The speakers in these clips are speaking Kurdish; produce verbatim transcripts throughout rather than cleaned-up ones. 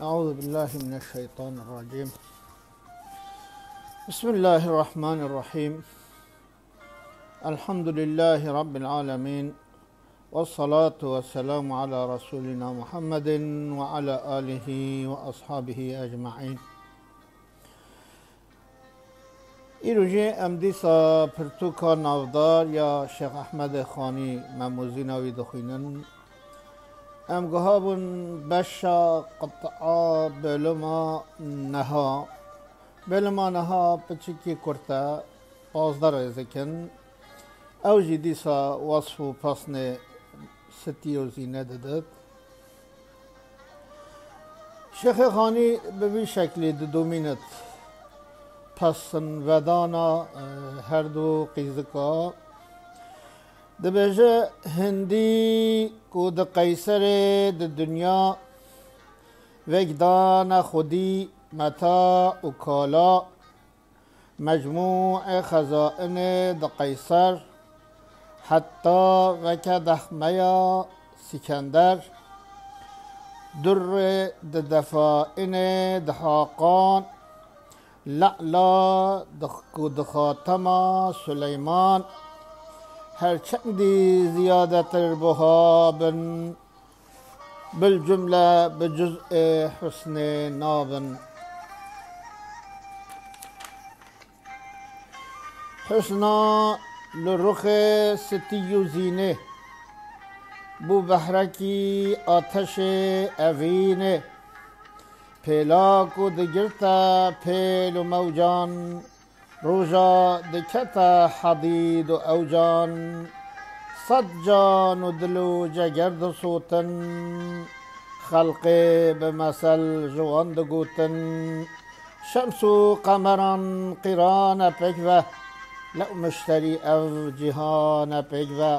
أعوذ بالله من الشيطان الرجيم. بسم الله الرحمن الرحيم. الحمد لله رب العالمين. والصلاة والسلام على رسولنا محمد وعلى آله وأصحابه أجمعين. Îro jî em dîsa pirtûka navdar ya Şêx Ehmedê Xanî, me mozîna wî dixwînin. Em guha bûn beşa qit'a bölüma neha. Bölüma neha piçikî kurt e, pazdeh rêzik in. Ew jî dîsa wesf û pesnê Sitî û Zîne didit. Şêxê Xanî bi vî şeklî didomînit pesnvedana, e, her du qîzika. Dibêje, hindî ku di Qeyserê di dinya vêk dane xwedî meta û kala, mecmûê xezainê di Qeyser, heta veke dexmeya Sikender, durrê di defainê di Haqan, le'la di, ku di xatema Suleyman, her çendî ziyadetir buha bin, bil cumle bi cuz'ê husnê nabin. Husna li ruxê Sitî û Zînê bû behrekî ateşê evînê. Pêla ku digirte pêl û mewcan, roja dikete hedîd û ewcan, sed can û dil û ceger disotin, xelqê bi mesel ji wan digotin, şems û qemeran qîrane pêk ve, lew mişterî ev cîhane pêk ve.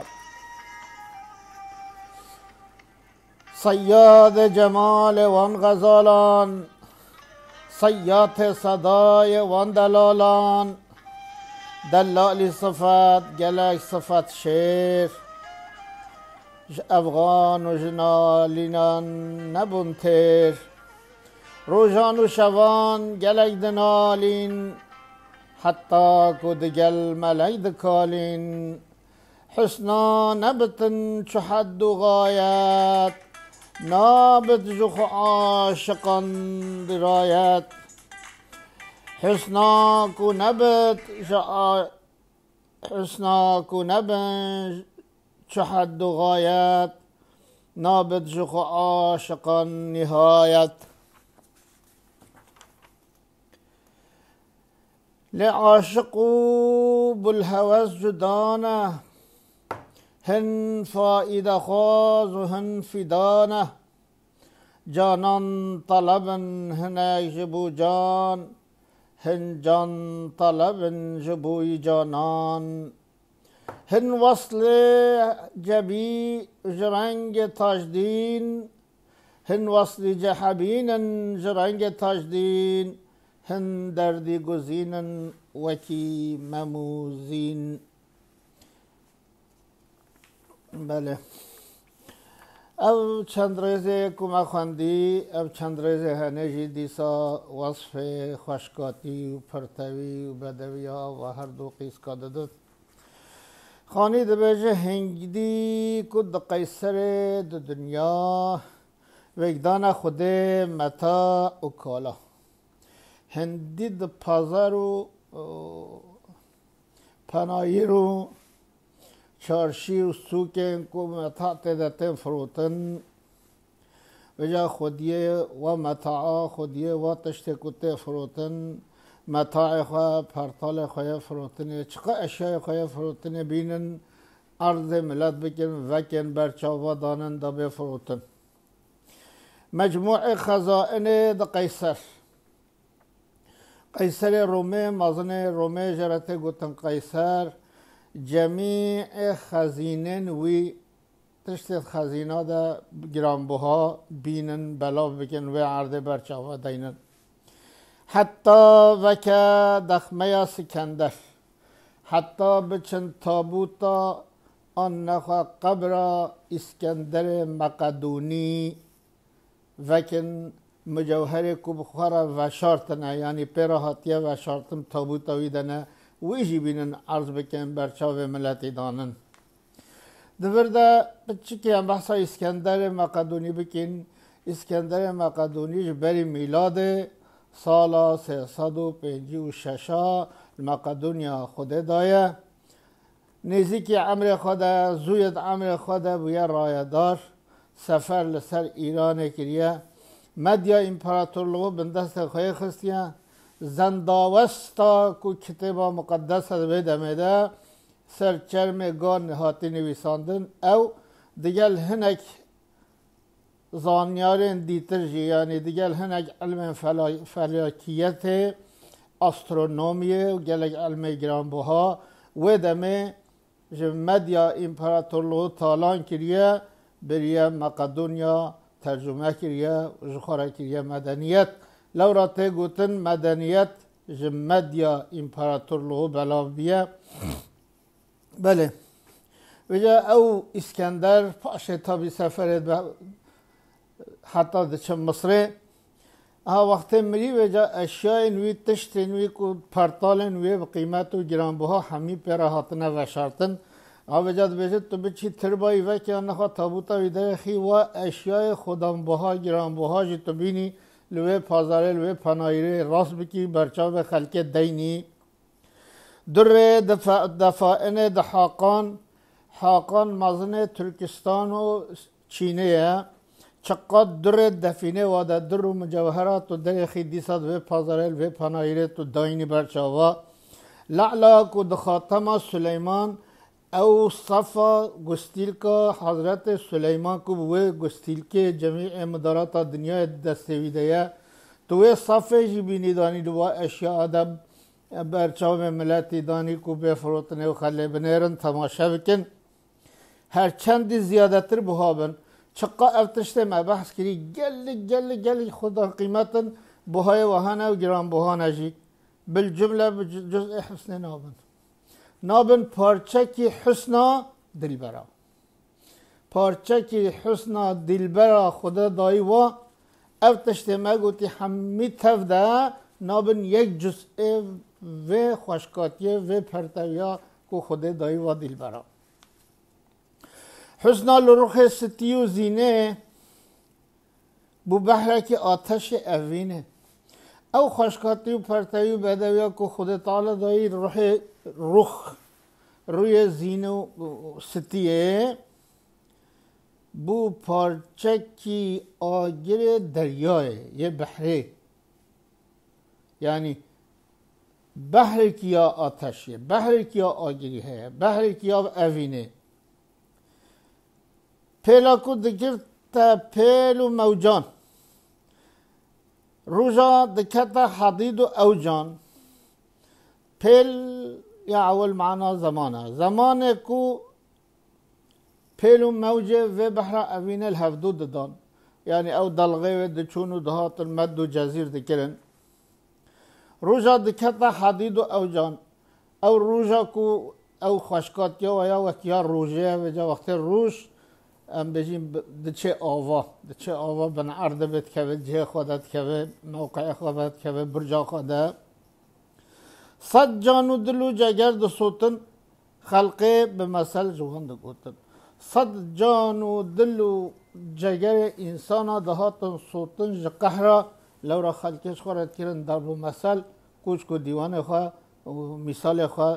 Seyyadê cemalê wan xezalan, seyyatê sedayê wan delalan, delalî sifet gelek sifet şêr, ji efxan û ji nalînan nebûn têr. Rojan û şevan gelek dinalîn, heta ku digel melek dikalîn. Husna nebitin çi hed û xayet, nabit ji xwe aşiqan dirayet. Husna ku nebit ji a-, husna ku nebin çi hed û xayet, nabit ji xwe aşiqan nihayet. Lê aşiq û bilhewes cuda ne, hin faîdexwaz û hin fîda ne. Canan teleb in hinek ji bo can, hin can teleb in ji bo yî canan. Hin weslê cebî ji rengê tajdîn, hin weslî cehebîn in ji rengê tajdîn, hin derdî guzîn in wekî mem û zîn. Belê. Ev çend rêzê ku me xwendî, ev çend rêzê hene jî dîsa wesfê xweşkatî û pirtewî û bedewiya va her du qîzka didit. Xanî dibêje, hingdî ku di Qeyserê di dinya vêgdane Xwedê meta û kala. Hindî di pazar û, û penayîr û çarşî û sûkên ku meta tê de tên firotin, vêca xwediyê wa metaa, xwediyê wa tiştê ku tê firotin, metaê xwe, pertalê xwe yê firotinê, çiqa eşyayê xwe yê firotinê bînin, erdê milet bikin, vekên ber çava danin da bê firotin. Mecmûê xezainê di Qeyser. Qeyserê Romê, mezinê Romê, jê re tê gotin Qeyser, cemîê xezînên wî, tiştê xezîna de giranbuha bînin, belav bikin, wê erdê ber çava deynin. Heta veke dexmeya Sikender, heta biçin tabûta an nexwe qebra Îskenderê Meqedûnî, vekin Mucewherê ku bi xwe re veşartine, yanî pê re hatiye veşartin, tabûta wî de ne, wî jî bînin erz bikin, ber çavê miletî danin. Di vir de piçikê em behsa Îskenderê Meqedonî bikin. Îskenderê Meqedonî ji berî mîladê sala sê sed û pêncî û şeş a li Meqedoniya Xwedê daye. Nêzîkî emrê xwe de, zûyê di emrê xwe de bûye rayedar, sefer li ser Îranê kiriye. Medya împaratorluğu bin destê xwe yê xistiye. Zendawesta ku kitêba muqeddese di vê demê de ser çermê gan hatî nivîsandin, ew digel hinek zanyarên dîtir jî, yanî digel hinek ilmên fela-, felakiyetê, astronomiyê û gelek ilmê giranbuha wê demê ji Medya împaratorluğu talan kiriye, biriye Meqedonya tercume kiriye û ji xwe re kiriye medeniyet. Lewra tê gotin medeniyet ji Medya împaratorluğu belav biye. Belê. Vêca ew Îskender paşê tabî seferê dibe heta diçe Misrê. Aha wextê mirî vêca eşyayên wî, tiştên wî ku pertalên wî bi qîmet û giranbuha hemî pê re hatine veşartin. Aha vêca dibêje tu biçî tirbayî vekî ya nexwe tabûta wî derêxî, wa eşyayê xodanbuha, giranbuha jî tu bînî li wê pazarê, li wê panayîrê rast bikî, berçavê xelkê deynî. Durê defa-, defainê di Haqan, Haqan mezinê Tirkistan û Çînê ye. Çiqat durê defînê wa de, dur û mucewherat û derêxî dîsa di vê pazarê, li vê panayîrê tu dayînî ber çava. Le'la ku di Xatema Suleyman, ew sefa gustîlka Hezretê Suleyman ku bi wê gustîlkê cemî ê midarata dinyayê di destê wî de ye. Tu wê sefê jî bînî danî li wa eşya de ber çavê miletî danî ku bê firotinê û xelê binêrin, temaşe bikin. Her çendî ziyadetir buha bin. Çiqa ev tiştê me behs kirî, gelek, gelek, gelek xudan qîmet in, buhayê we hene û giranbuha ne jî. Bil cumle bi cu-, cuz'ê husnê nabin. Nabin parçekî husna dilbera. Parçekî husna dilbera Xuda dayî wa, ev tiştê me gotî hemî tev de nabin yek cuz'ê vê xweşkatiyê, vê perteviya ku Xudê dayî wa dilbera. Husna li ruxê sitî û zînê bû behrekî ateşê evînê. Ew xweşkatî û pertewî bedewiya ku Xwedê Teala dayî ruhê, ruh, rûyê zîn û, û sitiyê bû parçekî agirê deryayê, yê behrê. Yanî behrekî ya ateşê, behrekî ya agirî heye, behrekî ya evînê. Pêla ku dikir te pêl û mewcan. Roja dikete hedîd û ewcan. Pêl ya ewil mana zeman e. Zemanê ku pêl û mewcê vê behra evînê li hevdû didan. Yanî ew delxê wê diçûn û dihatin med û cezîr dikirin. Roja dikete hedîd û ewcan. Ew roja ku ew xweşkatiya we ya wek ya rojê ye, vêca wextê roj, em bêjin bi-, diçe ava. Diçe ava bin erdê vê dikeve, cihê xwe de dikeve, mewqeyê xwe de dikeve, burca xwe de. Sed can û dil û ceger disotin, xelqê bi mesel ji wan digotin. Sed can û dil û cegerê însana dihatin sotin ji qehra, lewra xelkê ji xwe re dikirin darb û mesel, koç ku dîwanê xwe û mîsalê xwe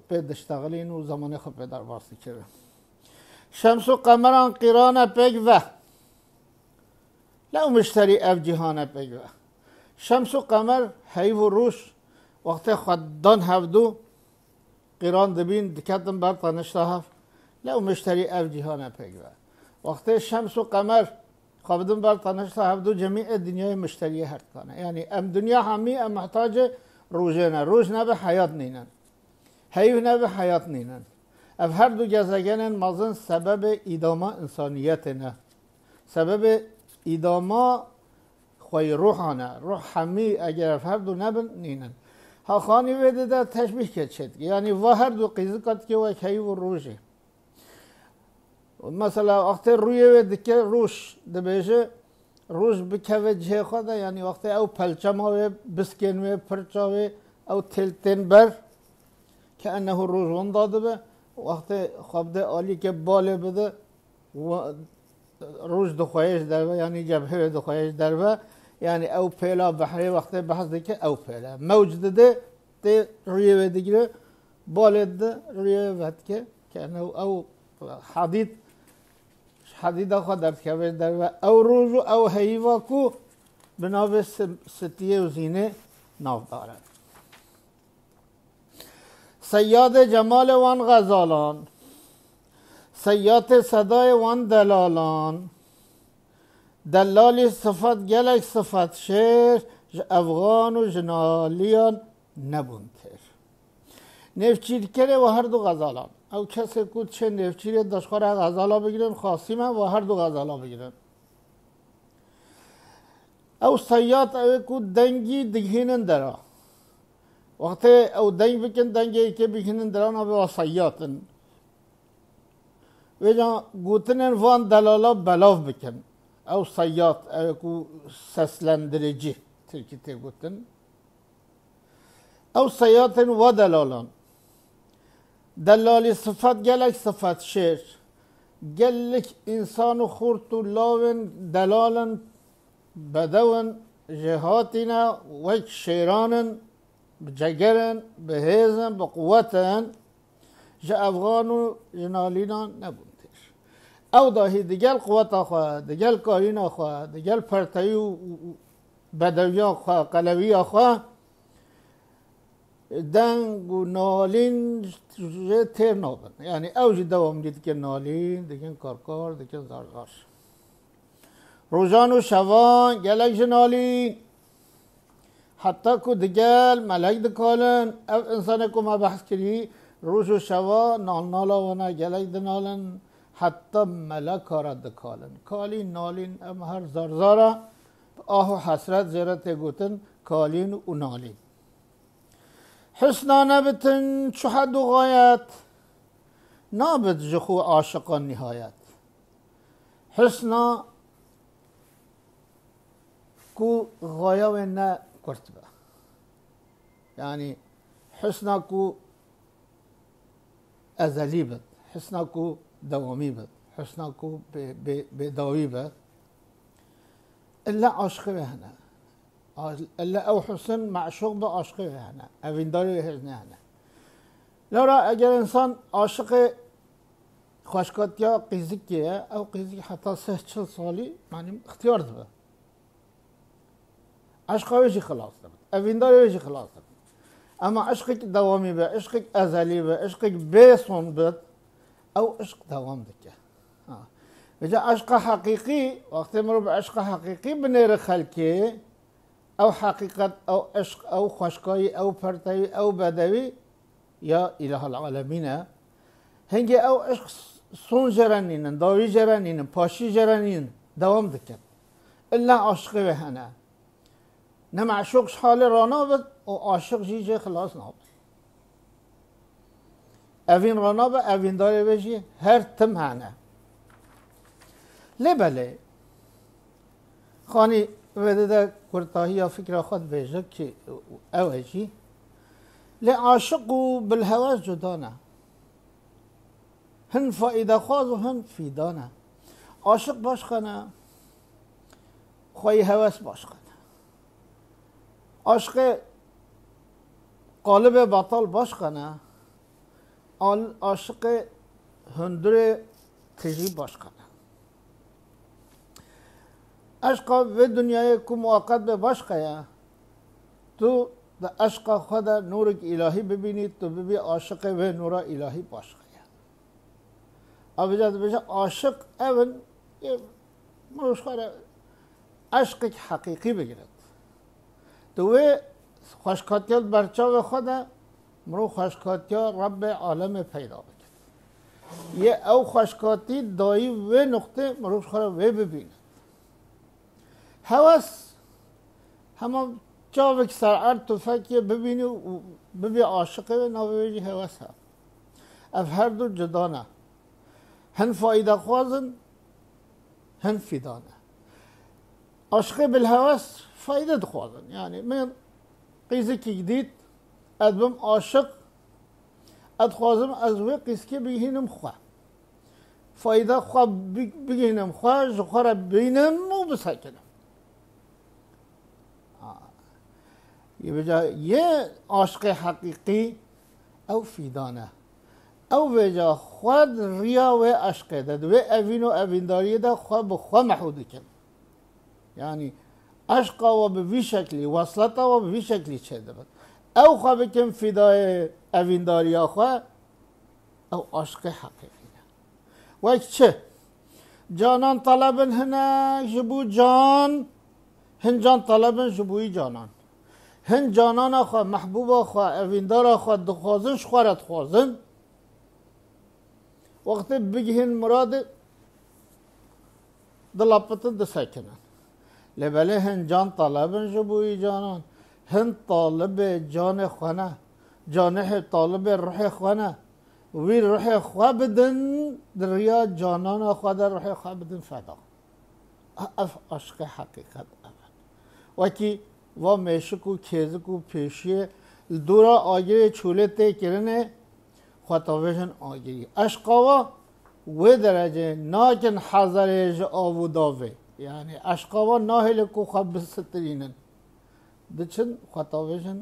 pê diştexilîn û zemanê xwe pê derbas dikirin. Şems û qemeran qîrane pêk ve. Lew mişterî ev cîhane pêk ve. Şems û qemer, heyv û roj, wextê xwe dan hevdû, qîran dibîn, diketin ber tenişta hev. Lew mişterî ev cîhane pêk ve. Wextê şems û qemer xwe bidin ber tenişta hevdû, cemî ê dinyayê mişteriyê her dikane. Yanî em dinya hemî em mihtacê rojê ne. Roj nebe heyat nînin. Heyv nebe heyat nînin. Ev her du gezegenên mezin sebebê îdama însaniyetê ne. Sebebê îdama xweyî ruhan e. Ruh hemî eger ev her du nebin, nînin. Haxanî vê dide teşbîhkê çêdike. Yanî va her du qîzika dike wek heyv û rojê. Mesela, wextê rûyê wê dike roj, dibêje, Roj bikeve cihê xwe de, yanî wextê ew pelçema wê, biskên wê, pirça wê, ew têl tên ber, ke ennehu roj winda dibe, wextê xwe bide alî ke balê bide, wa-, roj dixweye ji derve, yanî cebhê wê dixweye ji derve, yanî ew pêla behrê wextê behs dike ew pêle. Mewc dide, tê rûyê wê digire, balê dide, rûyê wê vedike, ke ennehu ew hadîd, ji hadîda xwe derdikeve ji derve. Ew roj û ew heyîva ku bi navê si-, sitiyê û zînê navdar e. Seyyadê cemalê wan xezalan, seyyatê sedayê wan delalan, delalî sifet gelek sifet şêr, ji efxan û ji naliyan nebûn têr. Nêvçîrkerê we her du xezalan. Ew kesê ku diçê nêvçîrê de ji xwe re xezala bigirin, xasî me we her du xezala bigirin. Ew seyyad ew ê ku dengî digihînin dera. Wextê ew deng bikin, dengê yekê bigihînin dera, navê wa seyyad in. Vêca gotinên van delala belav bikin. Ew seyyad, ew ê ku seslendiricî tirkî tê gotin. Ew seyatên we delalan. Delalî sifet gelek sifet şêr. Gelek însan û xurt û lawên delal in, bedew in, jêhatî ne, wek şêran in, bi ceger in, bi hêz in, bi quwet in. Ji efxan û ji nalînan nebûn têr. Ew dahî digel quweta xwe, digel karîna xwe, digel perteyî û, û, û bedewiya xwe, qelewiya xwe, deng û nalîn jê têr nabin. Yanî ew jî dewamlî dikin nalîn, dikin karkar, dikin zarzar. Rojan û şevan gelek ji nalîn. Heta ku digel melek dikalin, ev însanê ku me behs kirî, roj û şeva nalnala wana gelek dinalin, heta meleka re dikalin. Kalîn, nalîn, em her zarzara, bi ah û hesret jê re tê gotin, kalîn û nalîn. Husna nebitin çu hed û xayet, nabit ji xwe aşiqan nihayet. Husna ku xaya wê ne kurt be. Yanî husna ku ezelî be, husna ku dewamî be, husna ku bê, bê, bêdawî be. Illa aşiqê wê hene. A-, illa ew husin meşûq be aşiqê wê hene. Evîndarê wê hêj ne hene. Lewra eger însan aşiqê xweşkatiya qîzikê ye, ew qîzik heta sih çil salî, yanî ixtiyar dibe. Eşqa wê jî xilas dibe. Evîndarê wê jî xilas dibe. Ema eşqek dewamî be, eşqek ezelî be, eşqek bê son be, ew eşq dewam dike. Ha. Vêca eşqa heqîqî, wextê mirov bi eşqa heqîqî binêre xelkê, ew heqîqet, ew eşq, ew xweşkayî, ew pertewî, ew bedewî, ya Îlahal Alemîn e. Hingê ew eşq son jê re nînin, dawî jê re nînin, paşî jê re nînin, dewam dikin. Illa aşiqê wê hene. Ne meşûq ji halê ranabit û aşiq jî jê xilas nabit. Evîn ranabe, evîndarê wê jî her tim hene. Lê belê, Xanî vê de kurtahiya fikra xwe dibêje ki ew e jî, lê aşiq û bilhewes cuda ne. Hin faîdexwaz û hin fîdan e. Aşiq başqa ne, xweyî hewes başqa ne. Aşiqê qalibê betal başqa ne. Al-, aşiqê hundirê tijî başqa ne. Eşqa vê dinyayê ku muweqet be başqa ye. Tu di eşqa xwe de nûrek îlahî bibînî, tu bibî aşiqê vê nûra îlahî başqa ye. Avica dibêje aşiq ev in, ê, mirov ji xwe re eşqek heqîqî bigiret. Di wê xweşkatiya li ber çavê xwe de mirov xweşkatiya Rebbê alemê peyda biket. Yê ew xweşkatî dayî wê nuqtê mirov ji xwe re wê bibîne. Hewes, hema çavek ser erd tufekê bibînî û bibî aşiqê wê, navê wê jî hewes e. Ev her du cuda ne. Hin faîdexwaz in, hin fîdan e. Aşiqê bilhewes fayde dixwazin. Yanî min qîzikî dît, ez bim aşiq, ez dixwazim ez wê qîzikê bigihînim xwe. Fayde xwe bi-, bigihînim xwe, ji xwe re bînim û bisekinim. Ha. Yê vêca yê aşiqê heqîqî ew fîdan e. Ew vêca xwe di riya wê eşqê de, di wê evîn û evîndariyê de xwe bi xwe mehû dikin. Yanî eşqa we bi vî şeklî, wesleta we bi vî şeklî çêdibin. Ew xwe bikin fîdayê evîndariya xwe, ew aşiqê heqîqî ne. Wek çi? Canan telebin hinek ji bo can, hin can telebin ji bo wî canan. Hin canana xwe, mehbûba xwe, evîndara xwe dixwazin, ji xwe re dixwazin. Wextê bigihên miradê dilapitin, disekinin. Lê belê hin can talib in ji bo wî canan. Hin talibê canê xwe ne. Canê hê talibê ruhê xwe ne. Wî ruhê xwe bidin, di riya canana xwe de ruhê xwe bidin feda. Ev aşiqê heqîqet ev e. Wekî va mêşik û kêzik û pêşiyê li dora agirê çolê tê kirinê, xwe tavêjin agirî. Eşqa wa wê derecê nakin hezerê ji av û davê. Yanî eşqa wa nahêle ku xwe bisitirînin. Diçin xwe tavêjin,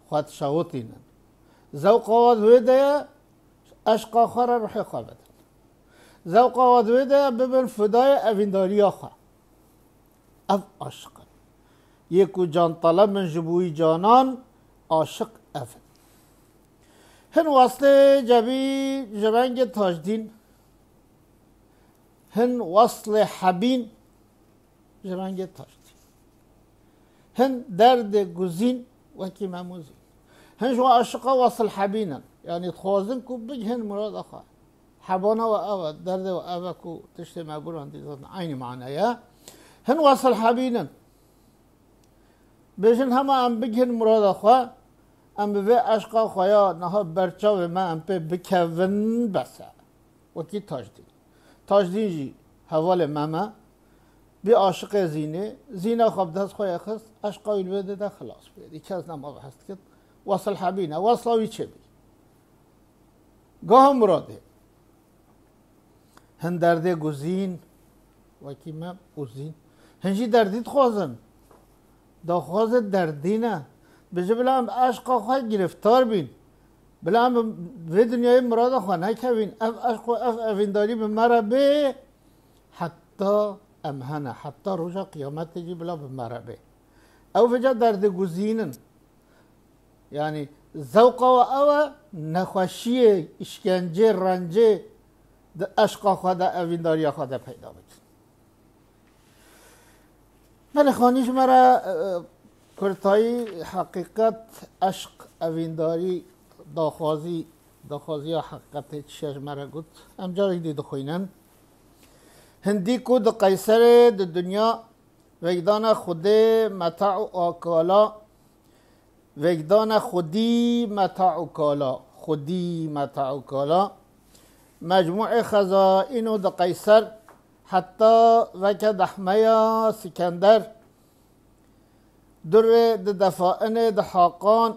xwe dişewitînin. Zewqa wa di wê de ye, eşqa xwe re ruhê xwe bidin. Zewqa wa di wê de ye, bibin fidayê evîndariya xwe. Ev aşiq in. Yê ku can teleb in ji bo wî canan, aşiq ev in. Hin weslê cebî ji rengê tajdîn, hin weslê hebîn ji rengê tajdîn. Hin derdê guzîn wekî memûzîn. Hin ji wan aşiqa wesl hebîn in. Yanî dixwazin ku bigihin murada xwe. Hebana we ev e, derdê we ev e ku tiştê me guran dî zaten eynî mane ye. Hin wesl hebîn in. Bêjin hema em bigihin murada xwe, em bi vê eşqa xwe ya niha ber çavê me em pê bikevin bes e. Wekî Tajdîn. Tajdîn jî hevalê me me, bî aşiqê Zînê, Zîna xwe bi dest xwe yê xist, eşqa wî li wê dê de xilas bûye. Dî kes nema bi hez dikit, wesl hebî ne, wesla wî çêbî. Gaha muradê. Hin derdê guzîn, wekî me uzîn. Hin jî derdî dixwazin. Daxwazê derdî ne. Bijî bila em bi eşqa xwe giriftar bîn. Bila em bi vê dinyayê mirada xwe nekevîn. Ev eşq û ev evîndarî bi me re bê. Heta em hene. Heta roja qiyametê jî bila bi me re bê. Ew vêca derdê guzîn in. Yanî zewqa we ew e, nexweşiyê, îşkencê, rencê di eşqa xwe de, evîndariya xwe de peyda bikin. Belê xanî ji me re, e, kurtayî, heqîqet, eşq, evîndarî, daxwazî, daxwaziya heqîqetê çi ye ji me re got. Em carek dî dixwînin. Hindî ku di Qeyserê, di dinya Vegdana Xwedê meta û akala, vegdana xwedî meta û kala, xwedî meta û kala, mecmûê xezaîn û di Qeyser, heta veke dehmeya Sikender, durê di defainê di Haqan,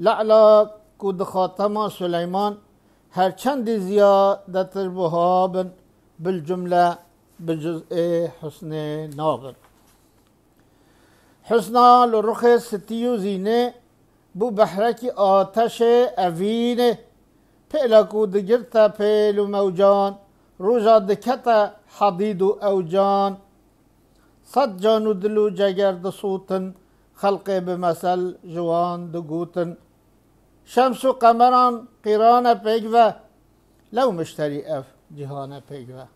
Le'la ku di xatema Suleyman, her çendî ziyadetir buha bin, bil cumle bi cuz'ê husnê nabin. Husna li ruxê sitî û zînê bû behrekî ateşê evînê, pêla ku digirte pêl û mewcan, roja dikete hedîd û ewcan. Sed can û dil û ceger disûtin, xelqê bi mesel ji wan digotin. Şems û qemeran qîrane pêk ve, lew mişterî ev cîhane pêk ve.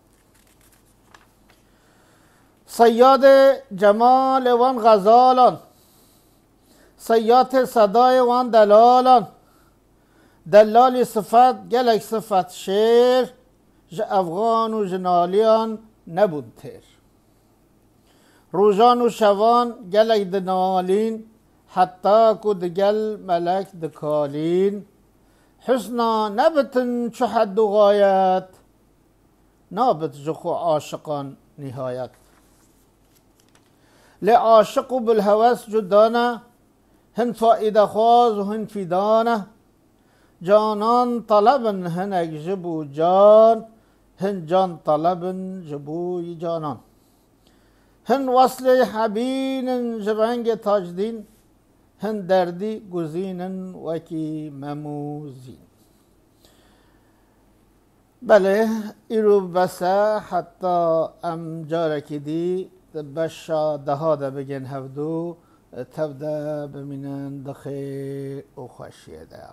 Seyyadê cemalê wan xezalan, seyyatê sedayê wan delalan, delalî sifet gelek sifet şêr, ji efxan û ji naliyan nebûn têr. Rojan û şevan gelek dinalîn, heta ku digel melek dikalîn. Husna nebitin çi hed û xayet, nabit ji xwe aşiqan nihayet. Lê aşiq û bilhewes cuda ne, hin faîdexwaz û hin fîda ne. Canan teleb in hinek ji bo can, hin can teleb in ji bo yî canan. Hin weslê hebîn in ji rengê tacdîn, hin derdî guzîn in wekî mem û zîn. Belê, îro bes e, heta em carekî dî di beşa deha de bigên hevdû, tev de bimînin di xêr û xweşiyê de.